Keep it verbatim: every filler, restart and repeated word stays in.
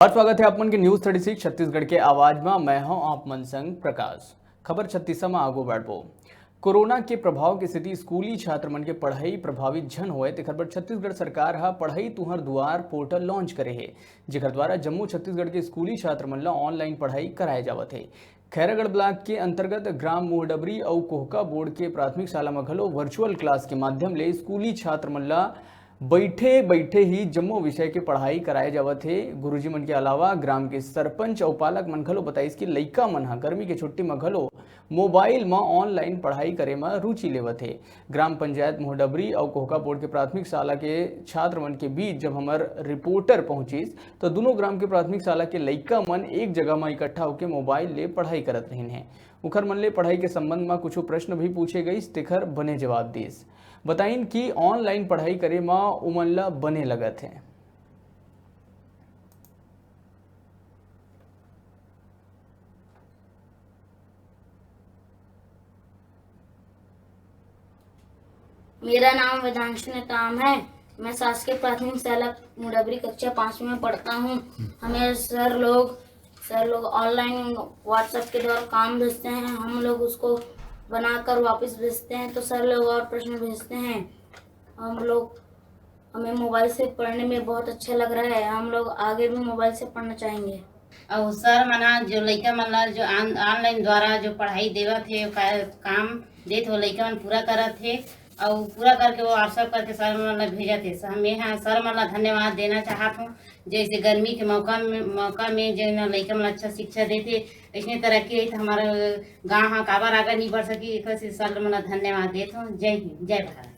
और स्वागत है आप मन के न्यूज थर्टी सिक्स छत्तीसगढ़ के आवाज में। मैं हूं आप मन संग प्रकाश। खबर छत्तीसा में आगू बढ़बो। कोरोना के प्रभाव के सेती स्कूली छात्र मन के पढ़ाई प्रभावित झन होए, तेखर बर छत्तीसगढ़ सरकार ह पढ़ई तुंहर दुआर पोर्टल लॉन्च करे हे, जेखर द्वारा जम्मो छत्तीसगढ़ के स्कूली छात्र मन ल ऑनलाइन पढ़ाई कराए जावत हे। खैरागढ़ ब्लॉक के अंतर्गत ग्राम मोहडबरी अउ कोहका बोर्ड के प्राथमिक शाला म घलो वर्चुअल क्लास के माध्यम ले स्कूली छात्र मन ल बइठे बइठे ही जम्मो विषय के पढ़ाई कराए जावत हे। गुरुजी मन के अलावा ग्राम के सरपंच अउ पालक मन घलो बताइस कि लइका मन ह गर्मी के छुट्टी म घलो मोबाइल म ऑनलाइन पढ़ाई करे म रुचि लेवत हे। ग्राम पंचायत मोहडबरी अउ कोहका बोर्ड के प्राथमिक शाला के छात्र मन के बीच जब हमर रिपोर्टर पहुंचिस, तो दुनों ग्राम के प्राथमिक शाला के लइका मन एक जगह म इकट्ठा होके मोबाइल ले पढ़ाई करत रहिन हे। उखर मन ले पढ़ाई के संबंध म कुछ प्रश्न भी पूछे गइस, तेखर बने जवाब दिस। बताइन कि ऑनलाइन पढ़ाई करे म उमन ल बने लगत हे। मेरा नाम वेदांश नेताम है। मैं शासकीय प्राथमिक शाला मुंडाबरी कक्षा पाँचवीं में पढ़ता हूँ। हमें सर लोग सर लोग ऑनलाइन व्हाट्सएप के द्वारा काम भेजते हैं। हम लोग उसको बनाकर वापस भेजते हैं, तो सर लोग और प्रश्न भेजते हैं। हम लोग हमें मोबाइल से पढ़ने में बहुत अच्छा लग रहा है। हम लोग आगे भी मोबाइल से पढ़ना चाहेंगे। अउ सर मन ह जो लइका मन ला जो ऑनलाइन द्वारा जो पढ़ाई देवत हे, काम देत हो, लइका मन पूरा करत हे अउ पूरा करके वो व्हाट्सएप करके सर मन ला भेजत हे। मैं ह सर मन ला धन्यवाद देना चाहत हूँ, जैसे गर्मी के मौका में मौका में जो लइका मन अच्छा शिक्षा देते, ऐसने तरक्की रही तो हमारा गाँव ह काबर आगे नहीं बढ़ सकी। एक सर मन ला धन्यवाद देत हूँ। जय हिंद, जय भारत।